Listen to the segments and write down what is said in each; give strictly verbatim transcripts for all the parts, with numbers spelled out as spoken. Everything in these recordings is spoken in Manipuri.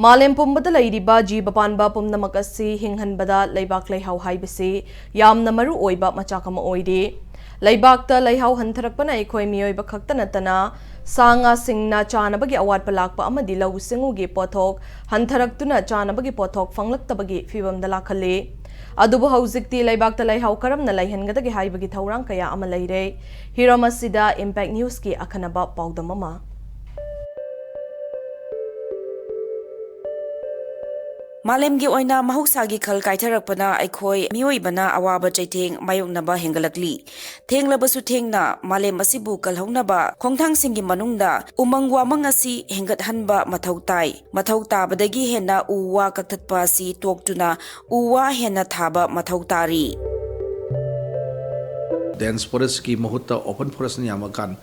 ꯃꯥꯂꯦꯝ ꯄꯨꯝꯕꯗ ꯂꯩꯔꯤꯕ ꯖꯤꯕ ꯄꯥꯟꯕ ꯄꯨꯝꯅꯃꯛ ꯑꯁꯤ ꯍꯤꯡꯍꯟꯕꯗ ꯂꯩꯕꯥꯛ ꯂꯩꯍꯥꯎ ꯍꯥꯏꯕꯁꯤ ꯌꯥꯝꯅ ꯃꯔꯨ ꯑꯣꯏꯕ ꯃꯆꯥꯛ ꯑꯃ ꯑꯣꯏꯔꯤ꯫ ꯂꯩꯕꯥꯛꯇ ꯂꯩꯍꯥꯎ ꯍꯟꯊꯔꯛꯄꯅ ꯑꯩꯈꯣꯏ ꯃꯤꯑꯣꯏꯕ ꯈꯛꯇ ꯅꯠꯇꯅ ꯁꯥ ꯉꯥꯁꯤꯡꯅ ꯆꯥꯅꯕꯒꯤ ꯑꯋꯥꯠꯄ ꯂꯥꯛꯄ ꯑꯃꯗꯤ ꯂꯧꯎ ꯁꯤꯡꯎꯒꯤ ꯄꯣꯠꯊꯣꯛ ꯍꯟꯊꯔꯛꯇꯨꯅ ꯆꯥꯅꯕꯒꯤ ꯄꯣꯠꯊꯣꯛ ꯐꯪꯂꯛꯇꯕꯒꯤ ꯐꯤꯕꯝꯗ ꯂꯥꯛꯍꯜꯂꯤ꯫ ꯑꯗꯨꯕꯨ ꯍꯧꯖꯤꯛꯇꯤ ꯂꯩꯕꯥꯛꯇ ꯂꯩꯍꯥꯎ ꯀꯔꯝꯅ ꯂꯩꯍꯟꯒꯗꯒꯦ ꯍꯥꯏꯕꯒꯤ ꯊꯧꯔꯥꯡ ꯀꯌꯥ ꯑꯃ ꯂꯩꯔꯦ꯫ ꯍꯤꯔꯝ ꯑꯁꯤꯗ Impact News ꯀꯤ ꯑꯈꯟꯅꯕ ꯄꯥꯎꯗꯝ ꯑꯃ꯫ ꯃꯥꯂꯦꯝꯒꯤ ꯑꯣꯏꯅ ꯃꯍꯧꯁꯥꯒꯤ ꯈꯜ ꯀꯥꯏꯊꯔꯛꯄꯅ ꯑꯩꯈꯣꯏ ꯃꯤꯑꯣꯏꯕꯅ ꯑꯋꯥꯕ ꯆꯩꯊꯦꯡ ꯃꯥꯌꯣꯛꯅꯕ ꯍꯦꯟꯒꯠꯂꯛꯂꯤ꯫ ꯊꯦꯡꯂꯕꯁꯨ ꯊꯦꯡꯅ ꯃꯥꯂꯦꯝ ꯑꯁꯤꯕꯨ ꯀꯜꯍꯧꯅꯕ ꯈꯣꯡꯊꯥꯡꯁꯤꯡꯒꯤ ꯃꯅꯨꯡꯗ ꯎꯃꯪ ꯋꯥꯃꯪ ꯑꯁꯤ ꯍꯦꯟꯒꯠꯍꯟꯕ ꯃꯊꯧ ꯇꯥꯏ꯫ ꯃꯊꯧ ꯇꯥꯕꯗꯒꯤ ꯍꯦꯟꯅ ꯎ ꯋꯥ ꯀꯛꯊꯠꯄ ꯑꯁꯤ ꯇꯣꯛꯇꯨꯅ ꯎ ꯋꯥ ꯍꯦꯟꯅ ꯊꯥꯕ ꯃꯊꯧ ꯇꯥꯔꯤ꯫ Dense forest ꯀꯤ ꯃꯍꯨꯠꯇ open forest ꯅ ꯌꯥꯝꯃꯀꯥꯟ,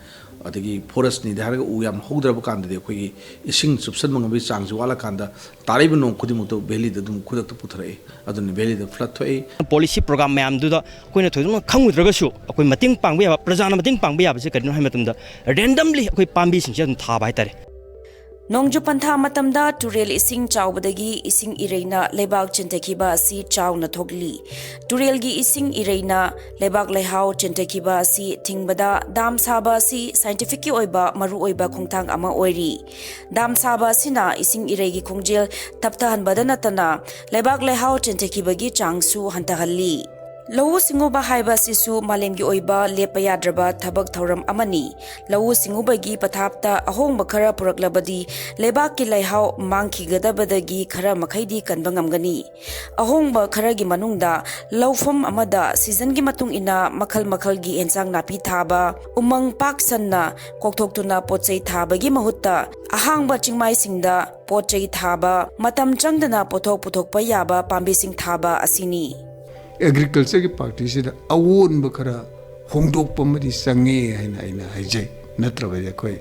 ꯑꯗꯒꯤ forest ꯅꯤꯗ ꯍꯥꯏꯔꯒ ꯎ ꯌꯥꯝ ꯍꯧꯗ꯭ꯔꯕ ꯀꯥꯟꯗꯗꯤ ꯑꯩꯈꯣꯏꯒꯤ ꯏꯁꯤꯡ ꯆꯨꯞꯁꯟꯕ ꯉꯝꯕꯒꯤ ꯆꯥꯡꯁꯤ ꯋꯥꯠꯂꯀꯥꯟꯗ ꯇꯥꯔꯛꯏꯕ ꯅꯣꯡ ꯈꯨꯗꯤꯡꯃꯛꯇꯣ valley ꯗ ꯑꯗꯨꯝ ꯈꯨꯗꯛꯇ ꯄꯨꯊꯔꯛꯏ꯫ ꯑꯗꯨꯅ valley ꯗ flood ꯊꯣꯛꯏ꯫ Policy program ꯃꯌꯥꯝꯗꯨꯗ ꯑꯩꯈꯣꯏꯅ ꯊꯣꯏꯗꯣꯛꯅ ꯈꯪꯉꯨꯗ꯭ꯔꯒꯁꯨ ꯑꯩꯈꯣꯏ ꯃꯇꯦꯡ ꯄꯥꯡꯕ ꯌꯥꯕ, ꯄ꯭ꯔꯖꯥꯅ ꯃꯇꯦꯡ ꯄꯥꯡꯕ ꯌꯥꯕꯁꯦ ꯀꯔꯤꯅꯣ ꯍꯥꯏꯕ ꯃꯇꯝꯗ, randomly ꯑꯩꯈꯣꯏ ꯄꯥꯝꯕꯤꯁꯤꯡꯁꯦ ꯑꯗꯨꯝ ꯊꯥꯕ ꯍꯥꯏꯇꯥꯔꯦ꯫ ꯅꯣꯡꯖꯨ ꯄꯟꯊꯥ ꯃꯇꯝꯗ ꯇꯨꯔꯦꯜ ꯏꯁꯤꯡ ꯆꯥꯎꯕꯗꯒꯤ ꯏꯁꯤꯡ ꯏꯔꯩꯅ ꯂꯩꯕꯥꯛ ꯆꯦꯟꯊꯈꯤꯕ ꯑꯁꯤ ꯆꯥꯎꯅ ꯊꯣꯛꯂꯤ꯫ ꯇꯨꯔꯦꯜꯒꯤ ꯏꯁꯤꯡ ꯏꯔꯩꯅ ꯂꯩꯕꯥꯛ ꯂꯩꯍꯥꯎ ꯆꯦꯟꯊꯈꯤꯕ ꯑꯁꯤ ꯊꯤꯡꯕꯗ ꯗꯥꯝ ꯁꯥꯕ ꯑꯁꯤ scientific ꯀꯤ ꯑꯣꯏꯕ ꯃꯔꯨꯑꯣꯏꯕ ꯈꯣꯡꯊꯥꯡ ꯑꯃ ꯑꯣꯏꯔꯤ꯫ ꯗꯥꯝ ꯁꯥꯕ ꯑꯁꯤꯅ ꯏꯁꯤꯡ ꯏꯔꯩꯒꯤ ꯈꯣꯡꯖꯦꯜ ꯇꯞꯊꯍꯟꯕꯗ ꯅꯠꯇꯅ ꯂꯩꯕꯥꯛ ꯂꯩꯍꯥꯎ ꯆꯦꯟꯊꯈꯤꯕꯒꯤ ꯆꯥꯡꯁꯨ ꯍꯟꯊꯍꯜꯂꯤ꯫ ꯂꯧꯎ ꯁꯤꯡꯎꯕ ꯍꯥꯏꯕ ꯑꯁꯤꯁꯨ ꯃꯥꯂꯦꯝꯒꯤ ꯑꯣꯏꯕ ꯂꯦꯞꯄ ꯌꯥꯗ꯭ꯔꯕ ꯊꯕꯛ ꯊꯧꯔꯝ ꯑꯃꯅꯤ꯫ ꯂꯧꯎ ꯁꯤꯡꯎꯕꯒꯤ ꯄꯊꯥꯞꯇ ꯑꯍꯣꯡꯕ ꯈꯔ ꯄꯨꯔꯛꯂꯕꯗꯤ ꯂꯩꯕꯥꯛꯀꯤ ꯂꯩꯍꯥꯎ ꯃꯥꯡꯈꯤꯒꯗꯕꯗꯒꯤ ꯈꯔ ꯃꯈꯩꯗꯤ ꯀꯟꯕ ꯉꯝꯒꯅꯤ꯫ ꯑꯍꯣꯡꯕ ꯈꯔꯒꯤ ꯃꯅꯨꯡꯗ ꯂꯧꯐꯝ ꯑꯃꯗ season ꯒꯤ ꯃꯇꯨꯡ ꯏꯟꯅ ꯃꯈꯜ ꯃꯈꯜꯒꯤ ꯑꯦꯟꯁꯥꯡ ꯅꯥꯄꯤ ꯊꯥꯕ, ꯎꯃꯪ ꯄꯥꯛ ꯁꯟꯅ ꯀꯣꯛꯊꯣꯛꯇꯨꯅ ꯄꯣꯠ ꯆꯩ ꯊꯥꯕꯒꯤ ꯃꯍꯨꯠꯇ ꯑꯍꯥꯡꯕ ꯆꯤꯡꯃꯥꯏꯁꯤꯡꯗ ꯄꯣꯠ ꯆꯩ ꯊꯥꯕ, ꯃꯇꯝ ꯆꯪꯗꯅ ꯄꯣꯠꯊꯣꯛ ꯄꯨꯊꯣꯛꯄ ꯌꯥꯕ ꯄꯥꯝꯕꯤꯁꯤꯡ ꯊꯥꯕ ꯑꯁꯤꯅꯤ꯫ Agriculture ꯒꯤ ꯄꯥꯔꯇꯤꯁꯤꯗ ꯑꯑꯣꯟꯕ ꯈꯔ ꯍꯣꯡꯗꯣꯛꯄ ꯑꯃꯗꯤ ꯆꯪꯉꯦ ꯍꯥꯏꯅ ꯑꯩꯅ ꯍꯥꯏꯖꯩ꯫ ꯅꯠꯇ꯭ꯔꯕꯗꯤ ꯑꯩꯈꯣꯏ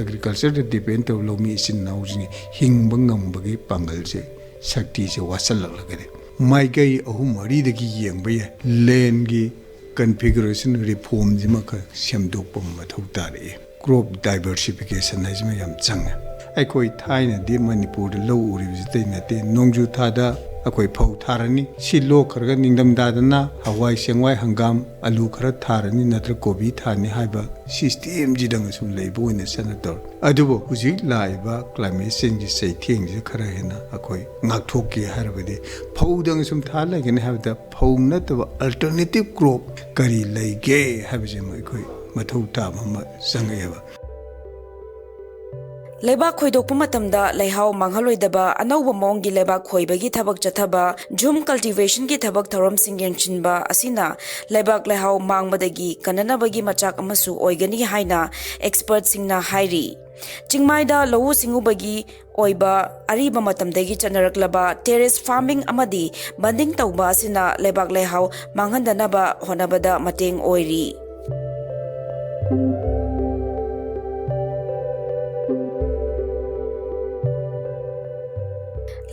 agriculture ꯗ depend ꯇꯧꯕ ꯂꯧꯃꯤ ꯏꯆꯤꯟ ꯏꯅꯥꯎꯁꯤꯡꯒꯤ ꯍꯤꯡꯕ ꯉꯝꯕꯒꯤ ꯄꯥꯡꯒꯜꯁꯦ, ꯁꯛꯇꯤꯁꯦ ꯋꯥꯠꯁꯜꯂꯛꯂꯒꯗꯤ ꯃꯥꯏꯀꯩ ꯑꯍꯨꯝ ꯃꯔꯤꯗꯒꯤ ꯌꯦꯡꯕ ꯌꯥꯏ꯫ Land ꯒꯤ configuration reform ꯁꯤꯃ ꯈꯔ ꯁꯦꯝꯗꯣꯛꯄ ꯑꯃ ꯃꯊꯧ ꯇꯥꯔꯛꯏ꯫ Crop diversification ꯍꯥꯏꯁꯤꯃ ꯌꯥꯝ ꯆꯪꯉꯦ꯫ ꯑꯩꯈꯣꯏ ꯊꯥꯏꯅꯗꯤ ꯃꯅꯤꯄꯨꯔꯗ ꯂꯧ ꯎꯔꯤꯕꯁꯤ ꯑꯇꯩ ꯅꯠꯇꯦ, ꯅꯣꯡꯖꯨ ꯊꯥꯗ ꯑꯩꯈꯣꯏ ꯐꯧ ꯊꯥꯔꯅꯤ, ꯁꯤ ꯂꯣꯛꯈ꯭ꯔꯒ ꯅꯤꯡꯊꯝꯊꯥꯗꯅ ꯍꯋꯥꯏ ꯆꯦꯡꯋꯥꯏ ꯍꯪꯒꯥꯝ ꯑꯂꯨ ꯈꯔ ꯊꯥꯔꯅꯤ ꯅꯠꯇ꯭ꯔꯒ ꯀꯣꯕꯤ ꯊꯥꯔꯅꯤ ꯍꯥꯏꯕ ꯁꯤꯁꯇꯦꯝꯁꯤꯗꯪ ꯑꯁꯨꯝ ꯂꯩꯕ ꯑꯣꯏꯅ ꯆꯠꯅ ꯇꯧꯔꯦ꯫ ꯑꯗꯨꯕꯨ ꯍꯧꯖꯤꯛ ꯂꯥꯛꯏꯕ climate changeꯒꯤ ꯆꯩꯊꯦꯡꯁꯤꯗ ꯈꯔ ꯍꯦꯟꯅ ꯑꯩꯈꯣꯏ ꯉꯥꯛꯊꯣꯛꯀꯦ ꯍꯥꯏꯔꯕꯗꯤ ꯐꯧꯗꯪ ꯁꯨꯝ ꯊꯥ ꯂꯩꯒꯅꯤ ꯍꯥꯏꯕꯗ ꯐꯧ ꯅꯠꯇꯕ alternative crop ꯀꯔꯤ ꯂꯩꯒꯦ ꯍꯥꯏꯕꯁꯤꯃ ꯑꯩꯈꯣꯏ ꯃꯊꯧ ꯇꯥꯕ ꯑꯃ ꯆꯪꯉꯛꯑꯦꯕ꯫ ꯂꯩꯕꯥꯛ ꯈꯣꯏꯗꯣꯛꯄ ꯃꯇꯝꯗ ꯂꯩꯍꯥꯎ ꯃꯥꯡꯍꯜꯂꯣꯏꯗꯕ ꯑꯅꯧꯕ ꯃꯑꯣꯡꯒꯤ ꯂꯩꯕꯥꯛ ꯈꯣꯏꯕꯒꯤ ꯊꯕꯛ ꯆꯠꯊꯕ, ꯖꯨꯝ cultivationꯒꯤ ꯊꯕꯛ ꯊꯧꯔꯝꯁꯤꯡ ꯌꯦꯡꯁꯤꯟꯕ ꯑꯁꯤꯅ ꯂꯩꯕꯥꯛ ꯂꯩꯍꯥꯎ ꯃꯥꯡꯕꯗꯒꯤ ꯀꯟꯅꯅꯕꯒꯤ ꯃꯆꯥꯛ ꯑꯃꯁꯨ ꯑꯣꯏꯒꯅꯤ ꯍꯥꯏꯅ expertꯁꯤꯡꯅ ꯍꯥꯏꯔꯤ꯫ ꯆꯤꯡꯃꯥꯏꯗ ꯂꯧꯎ ꯁꯤꯡꯎꯕꯒꯤ ꯑꯣꯏꯕ ꯑꯔꯤꯕ ꯃꯇꯝꯗꯒꯤ ꯆꯠꯅꯔꯛꯂꯕ terrace farming ꯑꯃꯗꯤ budding ꯇꯧꯕ ꯑꯁꯤꯅ ꯂꯩꯕꯥꯛ ꯂꯩꯍꯥꯎ ꯃꯥꯡꯍꯟꯗꯅꯕ ꯍꯣꯠꯅꯕꯗ ꯃꯇꯦꯡ ꯑꯣꯏꯔꯤ꯫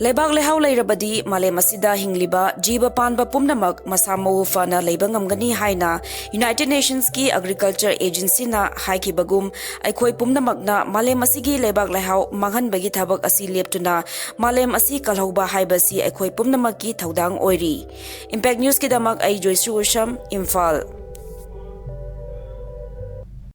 ꯂꯩꯕꯥꯛ ꯂꯩꯍꯥꯎ ꯂꯩꯔꯕꯗꯤ ꯃꯥꯂꯦꯝ ꯑꯁꯤꯗ ꯍꯤꯡꯂꯤꯕ ꯖꯤꯕ ꯄꯥꯟꯕ ꯄꯨꯝꯅꯃꯛ ꯃꯁꯥ ꯃꯎ ꯐꯅ ꯂꯩꯕ ꯉꯝꯒꯅꯤ ꯍꯥꯏꯅ United Nationsꯀꯤ Agriculture Agencyꯅ ꯍꯥꯏꯈꯤꯕꯒꯨꯝ, ꯑꯩꯈꯣꯏ ꯄꯨꯝꯅꯃꯛꯅ ꯃꯥꯂꯦꯝ ꯑꯁꯤꯒꯤ ꯂꯩꯕꯥꯛ ꯂꯩꯍꯥꯎ ꯃꯥꯡꯍꯟꯕꯒꯤ ꯊꯕꯛ ꯑꯁꯤ ꯂꯦꯞꯇꯨꯅ ꯃꯥꯂꯦꯝ ꯑꯁꯤ ꯀꯜꯍꯧꯕ ꯍꯥꯏꯕꯁꯤ ꯑꯩꯈꯣꯏ ꯄꯨꯝꯅꯃꯛꯀꯤ ꯊꯧꯗꯥꯡ ꯑꯣꯏꯔꯤ꯫ Impact Newsꯀꯤꯗꯃꯛ ꯑꯩ ꯖꯣꯏꯁ꯭ꯔꯤ ꯎꯁꯝ, ꯏꯝꯐꯥꯜ꯫